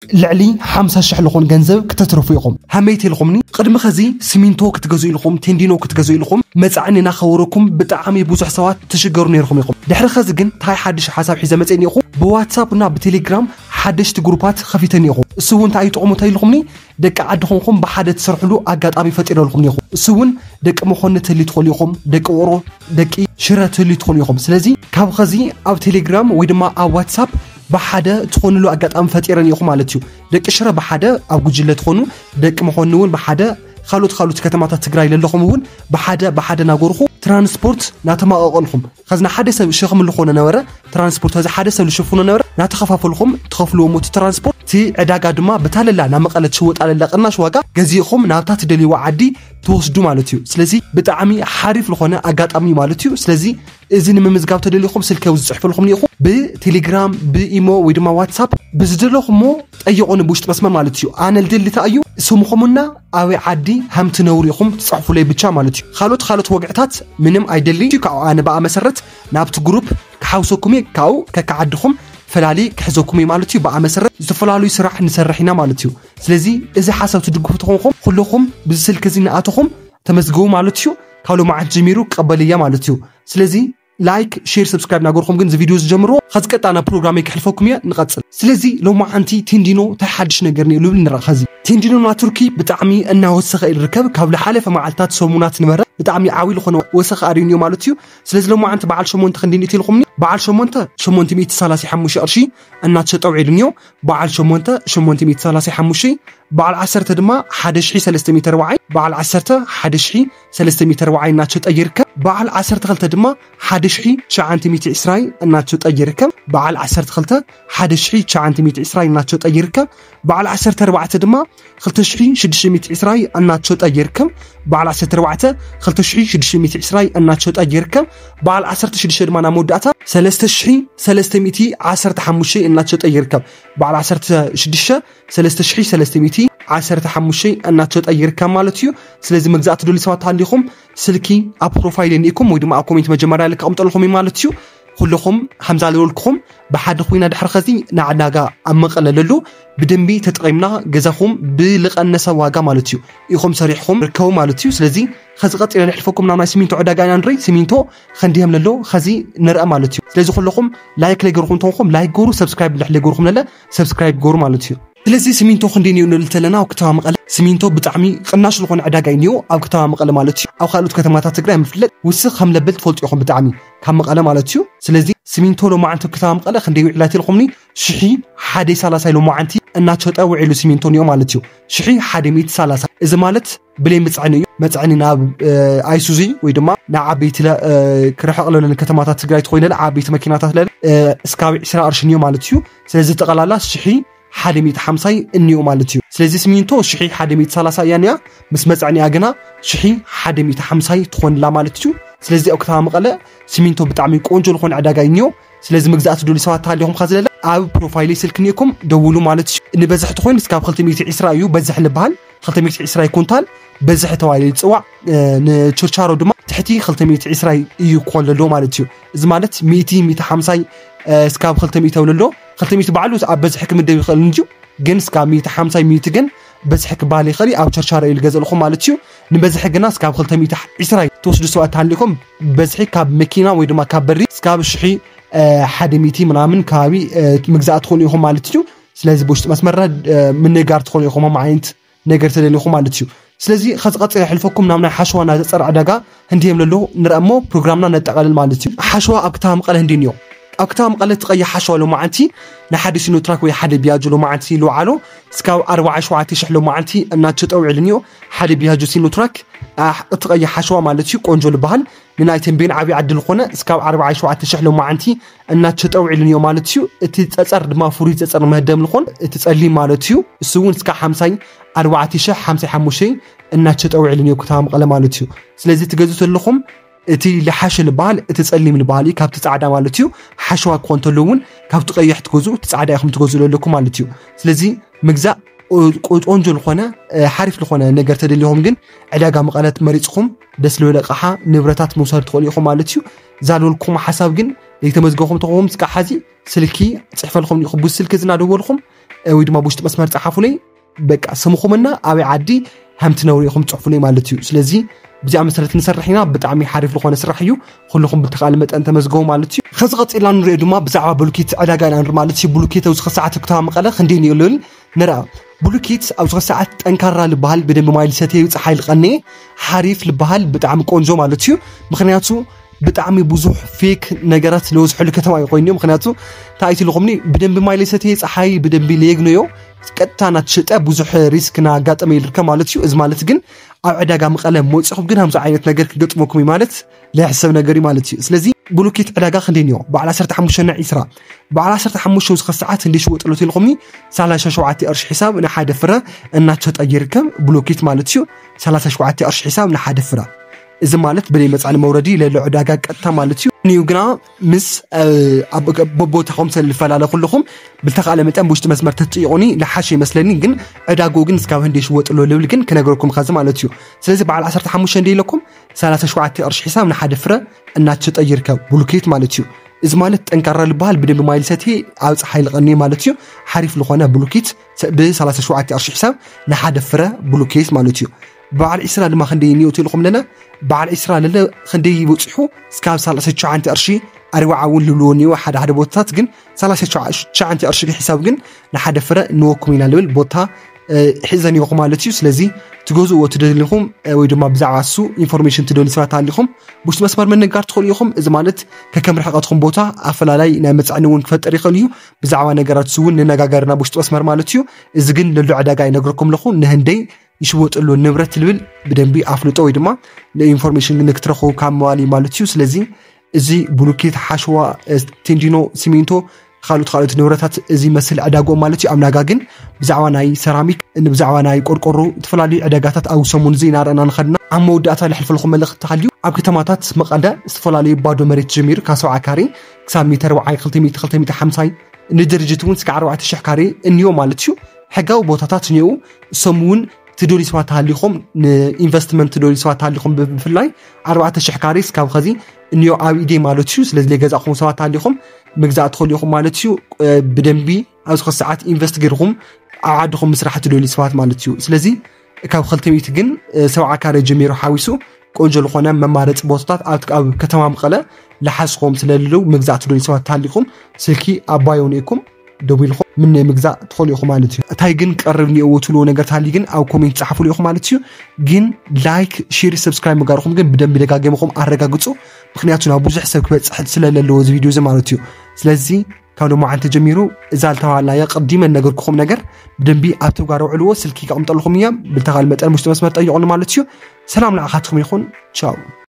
ልዕሊ ሓምሳ ሽሕ ልኾን ገንዘብ ክተትርፉ ኢኹም። ሃመይ ተልኹምኒ ቅድሚ ኸዚ ሲሚንቶ ክትገዙ ኢልኹም፣ ቴንዲኖ ክትገዙ ኢልኹም መጻዕኒ እናኸበረኩም ብጣዕሚ ብዙሕ ሰባት ትሽገሩ ነይርኹም ኢኹም። ድሕሪ ኸዚ ግን እንታይ ሓድሽ ሓሳብ ሒዘ መጽእኒ ኢኹም? ብዋትሳፕ እና ብቴሌግራም ሓደሽቲ ግሩፓት ኸፊተኒ ኢኹም። እሱ እውን እንታይ እዩ ጥቕሙ ተልኹምኒ? ደቂ ዓዲ ኾንኩም ብሓደ ትሰርሕሉ ኣጋጣሚ ፈጢረልኩም ኢኹም። እሱ እውን ደቂ መኾኒ ትህሊ ትኾኑ ኢኹም፣ ደቂ ኦሮ፣ ደቂ ሽረ ትህሊ ትኾኑ ኢኹም። ስለዚ ካብ ኸዚ ኣብ ቴሌግራም ወይ ድማ ኣብ ዋትሳፕ ብሓደ ትኾንሉ ኣጋጣሚ ፈጢረን ኢኹም ማለት እዩ። ደቂ ሽረ ብሓደ ኣብ ጉጅለ ትኾኑ፣ ደቂ መኾኒ እውን ብሓደ፣ ካልኦት ካልኦት ከተማታት ትግራይ ለለኹም እውን ብሓደ ብሓደ ናጎርኹ ትራንስፖርት ናተማቐቐልኹም ኸዚ ንሓደ ሰብ ሸኽሚ ዝኾነ ነበረ ትራንስፖርት ኸዚ ሓደ ሰብ ዝሽፍኖ ነበረ ናተኸፋፈልኹም ትኸፍልዎ ሞት ትራንስፖርት እቲ ዕዳጋ ድማ ብታለላ ናብ መቐለ ትሽወጣ ለላ ቅናሽ ዋጋ ገዚእኹም ናብታ ትደልይዋ ዓዲ ትወስዱ ማለት እዩ። ስለዚ ብጣዕሚ ሓሪፍ ዝኾነ ኣጋጣሚ ማለት እዩ። ስለዚ እዚ ንምምዝጋብ ተደሊኹም ስልከ ዝፅሕፈልኹም ኒኹ ብቴሌግራም ብኢሞ ወይ ድማ ዋትሳፕ ብዝደለኹሞ ጠይቑኒ ብውሽጢ መስመር ማለት እዩ። ኣነ ልደሊ እንታይ እዩ ስምኹምና ኣበይ ዓዲ ሃም ትነብሩ ኢኹም ትፅሕፉለይ ብቻ ማለት እዩ። ካልኦት ካልኦት ወግዕታት ምንም ኣይደሊ ካብኡ ኣነ ብኣ መሰረት ናብቲ ግሩፕ ክሓውሰኩም እየ ካብኡ ከከዓድኹም ፈላሊ ክሕዘኩም እዩ ማለት እዩ። ብኣ መሰረት ዝተፈላለዩ ስራሕ ንሰርሕ ኢና ማለት እዩ። ስለዚ እዚ ሓሳብ ትድግፉ ተኾንኩም ኩለኹም ብዚ ስልክ እዚ ንኣተኹም ተመዝግቡ ማለት እዩ። ካብ ሎማዓንቲ ጀሚሩ ክቐበል እያ ማለት እዩ። ስለዚ ላይክ ሼር ሰብስክራይብ ናገርኩም ግን እዚ ቪድዮ ዝጀምርዎ ኸዚ ቀጣ ናብ ፕሮግራመይ ክሕልፈኩም እየ። ንቐፅል። ስለዚ ሎማዓንቲ ቴንዲኖ እንታይ ሓድሽ ነገር ንዩ ልብል ንረእ ኸዚ ቴንዲኖ ናቱርኪ ብጣዕሚ እናወሰኸ ይርከብ ካብ ዝሓለፈ መዓልታት ሰሙናት ነበረ ብጣዕሚ ዓብይ ዝኾነ ወሰኸ ኣርእዩን እዩ ማለት እዩ። ስለዚ ሎማዓንቲ በዓል ሸሞንተ ክንዲ ንእቲ ኢልኹምኒ በዓል ሸሞንተ ሸሞንተ ሚእቲ ሰላሳ ሓሙሽተ ቅርሺ እናተሸጠ ውዒሉን እዩ። በዓል ሸሞንተ ሸሞንተ ሚእቲ ሰላሳ ሓሙሽተ በዓል ዓሰርተ ድማ ሓደ ሽሒ ሰለስተ ሚእቲ ኣርባዓይ በዓል ዓሰርተ ሓደ ሽሒ ሰለስተ ሚእቲ ኣርባዓይ እናተሸጠ ይርከብ። በዓል ዓሰርተ ክልተ ድማ ሓደ ሽሒ ትሽዓንተ ሚእቲ ዕስራይ እናተሸጠ ይርከብ። በዓል ዓሰርተ ክልተ ሓደ ሽሒ ትሽዓንተ ሚእቲ ዕስራይ እናተሸጠ ይርከብ። በዓል ዓሰርተ ኣርባዕተ ድማ ክልተ ሽሒ ሽዱሽተ ሚእቲ ዕስራይ እናተሸጠ ይርከብ። በዓል ዓሰርተ ኣርባዕተ ክልተ ሽሒ ሽዱሽተ ሚእቲ ዕስራይ እናተሸጠ ይርከብ። በዓል ዓሰርተ ሽዱሽተ ድማ ናብ መወዳእታ ሰለስተ ሽሒ ሰለስተ ሚእቲ ዓሰርተ ሓሙሽተ እናተሸጠ ይርከብ። በዓል ዓሰርተ ሽዱሽተ ሰለስተ ሽሒ ሰለስተ ሚእቲ ዓሰርተ ሓሙሽተ እናተሸጠ ይርከብ ማለት እዩ። ስለዚ መግዛእቲ ደልዩ ሰባት ሃሊኹም ስልኪ ኣብ ፕሮፋይል የኒእኩም ወይ ድማ ኣብ ኮሜንት መጀመርያ ልከቕምጠልኩም እዩ ማለት እዩ። ኩልኹም ሃምዛ ዝበልኩኹም ብሓደ ኮይና ድሕሪ ኸዚ ንዕዳጋ ኣብ መቐለ ለሉ ብደንቢ ተጠቒምና ገዛኹም ብልቐነሰ ዋጋ ማለት እዩ ኢኹም ሰሪሕኹም ርከቡ ማለት እዩ። ስለዚ ኸዚ ቀፂለ ንሕልፈኩም ናብ ናይ ሲሚንቶ ዕዳጋ ኢና ንርኢ። ሲሚንቶ ኸንዲየም ለሎ ኸዚ ንርአ ማለት እዩ። ስለዚ ኩለኹም ላይክ ለይገርኩም እንተኾንኩም ላይክ ገሩ፣ ሰብስክራይብ ልሕ ለይገርኩም ለለ ሰብስክራይብ ገሩ ማለት እዩ። ስለዚ ሲሚንቶ ክንደይ እዩ ንብል ተለና ኣብ ከተማ መቐለ ሲሚንቶ ብጣዕሚ ቅናሽ ዝኾነ ዕዳጋ እዩ ኣብ ከተማ መቐለ ማለት እዩ። ኣብ ካልኦት ከተማታት ትግራይ ምፍለጥ ውስኽ ከም ለብል ትፈልጡ ኢኹም ብጣዕሚ ካብ መቐለ ማለት እዩ። ስለዚ ሲሚንቶ ሎማዓንቲ ኣብ ከተማ መቐለ ክንደይ ውዒላ ኢልኩምኒ ሽሒ ሓደ ሰላሳ ሎማዓንቲ እናተሸጠ ውዒሉ ሲሚንቶ ኒኦ ማለት እዩ። ሽሒ ሓደ ሚእቲ ሰላሳ እዚ ማለት ብለይ መፅዕኒ እዩ። መፅዕኒ ናብ ኣይሱዚ ወይ ድማ ንዓበይቲ ክርሕቕ ለለን ከተማታት ትግራይ ትኮይነ ዓበይቲ መኪናታት ለለ እስካብ ዕስራ ቅርሺ ኒዮ ማለት እዩ። ስለዚ ጠቐላላ ሽሒ ሓደ ሚእቲ ሓምሳይ እኒኡ ማለት እዩ። ስለዚ ሲሚንቶ ሽሒ ሓደ ሚእቲ ሰላሳ እያ ኒያ ምስ መፅዕኒያ ግና ሽሒ ሓደ ሚእቲ ሓምሳይ ትኾንላ ማለት እዩ። ስለዚ ኣብ ከተማ መቐለ ሲሚንቶ ብጣዕሚ ቆንጆ ዝኾነ ዕዳጋ እዩ ኒዮ። ስለዚ መግዛእቲ ደልዩ ሰባት ተሃሊኹም ኸዚ ለለ ኣብ ፕሮፋይለይ ስልክ ኒእኩም ደውሉ ማለት እዩ። ንበዝሒ ተኾይኑ እስካብ ክልተ ሚእቲ ዕስራ እዩ በዝሒ ልበሃል። ክልተ ሚእቲ ዕስራ ኩንታል በዝሒ ተባሂሉ ይፅዋዕ። ንችርቻሮ ድማ ትሕቲ ክልተ ሚእቲ ዕስራ እዩ ክኾን ለለዎ ማለት እዩ። እዚ ማለት ሚእቲ ሚእቲ ሓምሳይ እስካብ ክልተ ሚእቲ ለሎ ክልተ ሚእቲ ባዕሉ ኣብ በዝሒ ክምደብ ይኽእል እንጂ ግን እስካብ ሚእቲ ሓምሳይ ሚእቲ ግን በዝሒ ክበሃል ይኽእል ኣብ ችርቻሮ እዩ ዝገዘልኹም ማለት እዩ። ንበዝሒ ግና እስካብ ክልተ ሚእቲ ዕስራ ትወስዱ ሰባት ተሃሊኹም በዝሒ ካብ መኪና ወይ ድማ ካብ በሪ እስካብ ሽሒ ሓደ ሚእቲ ምናምን ከባቢ ምግዛእ ትኾኑ ኢኹም ማለት እዩ። ስለዚ ብውሽጢ መስመርና ምንጋር ትኾኑ ኢኹም ኣብ ዓይነት ነገር ተደሊኹም ማለት እዩ። ስለዚ ኸዚ ቀፂለ ሕልፈኩም ናብ ናይ ሓሸዋ ናይ ዘፀር ዕዳጋ ህንድየም ለሎ ንርአ እሞ ፕሮግራምና ነጠቓልል ማለት እዩ። ሓሸዋ ኣብ ከተማ መቐለ ህንዲ እኒኦ ኣብ ከተማ መቐለ ትቐይሕ ሓሸዋ ሎማዓንቲ ንሓደ ሲኖትራክ ወይ ሓደ ቢያጆ ሎማዓንቲ ልውዓሎ እስካብ ኣርባዓ ሸውዓተ ሽሕ ሎማዓንቲ እናተሸጠ ውዒሉ እኒኦ ሓደ ቢያጆ ሲኖትራክ እትቐይሕ ሓሸዋ ማለት እዩ። ቆንጆ ልበሃል ንናይ ተንቤን ዓብዪ ዓዲ ዝኾነ እስካብ ኣርባዓ ሸውዓተ ሽሕ ሎማዓንቲ እናተሸጠ ውዒሉ እኒኦ ማለት እዩ። እቲ ፀፀር ድማ ፍሩይ ፀፀር መህደም ዝኾን እቲ ፀሊም ማለት እዩ። እሱ እውን እስካብ ሓምሳይ ኣርባዕተ ሽሕ ሓምሳይ ሓሙሽተ እናተሸጠ ውዒሉ እኒኦ ከተማ መቐለ ማለት እዩ። ስለዚ ትገዙ ዘለኹም እቲ ልሓሸ ልበሃል እቲ ፀሊም ልበሃል እዩ ካብቲ ፃዕዳ ማለት እዩ። ሓሸዋ ክኾን ተሎ እውን ካብቲ ቀይሕ ትገዙ እቲ ፃዕዳ ኢኹም ትገዙ ዘለኩም ማለት እዩ። ስለዚ ምግዛእ ቆንጆ ዝኾነ ሓሪፍ ዝኾነ ነገር ተደልኹም ግን ዕዳጋ መቐለት መሪፅኹም ደስ ልበለ ኣቕሓ ንብረታት ምውሳድ ትኽእሉ ኢኹም ማለት እዩ። ዛልበልኩም ሓሳብ ግን ዘይተመዝገብኹም ተኾም ስቃ ሓዚ ስልኪ ፅሕፈልኹም ኢኹ። ብዙ ስልኪ ዝናደወልኩም ወይ ድማ ብውሽጢ መስመር ፀሓፉለይ። በቃ ስምኹምና ኣበይ ዓዲ ከም ትነብሩ ኢኹም ፅሑፉለይ ማለት እዩ። ስለዚ ብዚኣ መሰረት ንሰርሕ ኢና። ብጣዕሚ ሓሪፍ ዝኾነ ስራሕ እዩ። ኩልኹም ብተኻለ መጠን ተመዝገቡ ማለት እዩ። ከዚ ቀፂልና ንሪኦ ድማ ብዛዕባ ብሉኬት ዕዳጋ ኢና ንርኢ ማለት እዩ። ብሉኬት ኣብዚ ከሰዓት ኣብ ከተማ መቐለ ክንደይ ንዮ ልብል ንርኣ። ብሉኬት ኣብዚ ከሰዓት ጠንካራ ልበሃል ብደንቢ ማይ ልሰተዩ ፀሓይ ልቐነየ ሓሪፍ ልበሃል ብጣዕሚ ቆንጆ ማለት እዩ። ምክንያቱ ብጣዕሚ ብዙሕ ፌክ ነገራት ዝበዝሐሉ ከተማ ይኮይኑ። ምክንያቱ እንታይ ኢልኩምኒ ብደንቢ ማይ ለይሰተየ ፀሓይ ብደንቢ ለየግነዮ ቀጥታ እናተሸጠ ብዙሕ ሪስክ እናጋጠመ ይርከብ ማለት እዩ። እዚ ማለት ግን ኣብ ዕዳጋ መቐለ መፂኹም ግን ከምዚ ዓይነት ነገር ክገጥመኩም እዩ ማለት ለይሕሰብ ነገር እዩ ማለት እዩ። ስለዚ ብሉኬት ዕዳጋ ክንደይ እኒኦ በዓል ዓሰርተ ሓሙሽተ ና ዒስራ በዓል ዓሰርተ ሓሙሽተ ዝኸ ሰዓት እንደ ሽወጥ ኣሎ ኢልኩምኒ ሰላሳ ሸውዓተ ቅርሺ ሒሳብ ንሓደ ፍረ እናተሸጠ ይርከብ ብሉኬት ማለት እዩ። ሰላሳ ሸውዓተ ቅርሺ ሒሳብ ንሓደ ፍረ እዚ ማለት ብለይ መፃኒ መውረዲ ለሎ ዕዳጋ ቀጥታ ማለት እዩ። ንዩ ግና ምስ በቦታ ከም ሰልፈላለ ኩልኹም ብልተኻለ መጠን ብውሽጢ መስመር ተትጥይቑኒ ልሓሽ ይመስለኒ። ግን ዕዳግኡ ግን እስካብ ህንዲ ይሽወጥ ኣሎ ልብል ግን ክነገርኩም ኸዚ ማለት እዩ። ስለዚ በዓል ዓሰርተ ሓሙሽተ እንደ ኢለኩም ሰላሳ ሸውዓተ ቅርሺ ሒሳብ ንሓደ ፍረ እናተሸጠ ይርከብ ብሉኬት ማለት እዩ። እዚ ማለት ጠንካራ ልበሃል ብደንቢ ማይ ልሰቲ ኣብ ፀሓይ ልቐኒ ማለት እዩ። ሓሪፍ ልኾነ ብሉኬት ብ ሰላሳ ሸውዓተ ቅርሺ ሒሳብ ንሓደ ፍረ ብሉኬት ማለት እዩ። በዓል ዒስራ ድማ ክንደይ እኒኦ ትልኹም ኣለና በዓል ዒስራ ለለ ክንደይ ይበፅሑ እስካብ ሰላሳ ሸውዓተ ቅርሺ ኣርባዓ እውን ልብልዎ እኒኦ ሓደ ሓደ ቦታታት ግን ሰላሳ ሸውዓተ ቅርሺ ሒሳብ ግን ንሓደ ፍረ ንወኩም ኢና ልብል ቦታ ሒዘን ይኹም ማለት እዩ። ስለዚ ትገዝእዎ ትደልኹም ወይ ድማ ብዛዕባ እሱ ኢንፎርሜሽን ትደልዩ ሰባት ኣሊኹም ብውሽጢ መስመር ምንጋር ትኽእሉ ኢኹም። እዚ ማለት ከከም ርሕቐትኩም ቦታ ኣፈላላይ ናይ መፅዕኒ እውን ክፈጥር ይኽእል እዩ። ብዛዕባ ነገራት እሱ እውን ንነጋገር ናብ ውሽጢ መስመር ማለት እዩ። እዚ ግን ለሎ ዕዳጋ ይነግረኩም ኣለኹ ንህንደይ ይሽወጥሉ ንብረት ትልብል ብደንቢ ኣፍልጦ ወይ ድማ ንኢንፎርሜሽን ንክትረኽቡ ካብ መዋሊ ማለት እዩ። ስለዚ እዚ ብሉኬት ሓሸዋ ቴንዲኖ ሲሚንቶ ካልኦት ካልኦት ንብረታት እዚ መስል ዕዳግኦም ማለት እዩ። ኣብ ናጋ ግን ብዛዕባ ናይ ሰራሚክ ብዛዕባ ናይ ቆርቆሮ ዝተፈላለዩ ዕዳጋታት ኣብ ሰሙን እዚ እናረእና ንኸድና ኣብ መወዳእታ ልሕልፈልኹም መልእኽቲ ተሃልዩ ኣብ ከተማታት መቐለ ዝተፈላለዩ ባዶ መሬት ጀሚሩ ካብ ሰብዓ ካሬ ክሳብ ሚተር ወዓይ ክልተ ሚእቲ ክልተ ሚእቲ ሓምሳይ ንድርጅት እውን ስጋዕ ኣርባዕተ ሽሕ ካሬ እንዮ ማለት እዩ። ሕጋዊ ቦታታት እኒኡ እሶም እውን ትደልዩ ሰባት ተሃሊኹም ንኢንቨስትመንት ትደልዩ ሰባት ተሃሊኹም ብፍላይ ኣርባዕተ ሽሕ ካሬ ስካብ ኸዚ እንዮ ኣብ ኢደይ ማለት እዩ። ስለዚ ለገዛእኹም ሰባት ተሃሊኹም ምግዛእ ትኽእሉ ኢኹም ማለት እዩ። ብደንቢ ኣብዚ ኸዚ ሰዓት ኢንቨስት ገይርኹም ኣብ ዓድኹም ምስራሕ ትደልዩ ሰባት ማለት እዩ። ስለዚ ካብ ክልተ ሚእቲ ግን ሰብዓ ካሬ ጀሚሩ ሓዊሱ ቆንጆ ዝኾነ መማረፂ ቦታታት ኣብ ኣብ ከተማ መቐለ ለሓስኹም ስለልለው ምግዛእ ትደልዩ ሰባት ተሃሊኹም ስልኪ ኣባዮ ንእኩም ደዊልኹም ምነ ምግዛእ ትኽእሉ ኢኹም ማለት እዩ። እታይ ግን ቀርብ እኒኦዎ ትብልዎ ነገር ተሃልዩ ግን ኣብ ኮሜንት ፃሓፉሉ ኢኹም ማለት እዩ። ግን ላይክ ሼር ሰብስክራይብ ምግባርኹም ግን ብደንቢ ደጋጊምኹም ኣረጋግፁ። ምክንያቱ ናብ ብዙሕ ሰብ ክበፅሕ ስለለለዎ እዚ ቪድዮ እዚ ማለት እዩ። ስለዚ ካብ ሎማዓንቲ ጀሚሩ እዛ ልተባሃልናያ ቅዲመ ነገርኩኹም ነገር ብደንቢ ኣብ ተግባር ውዕልዎ። ስልኪ ከቕምጠልኩም እያ ብልተኻል መጠን ውሽጢ መስመር ጠይቑኒ ማለት እዩ። ሰላም ንዓኻትኩም ይኹን። ቻው።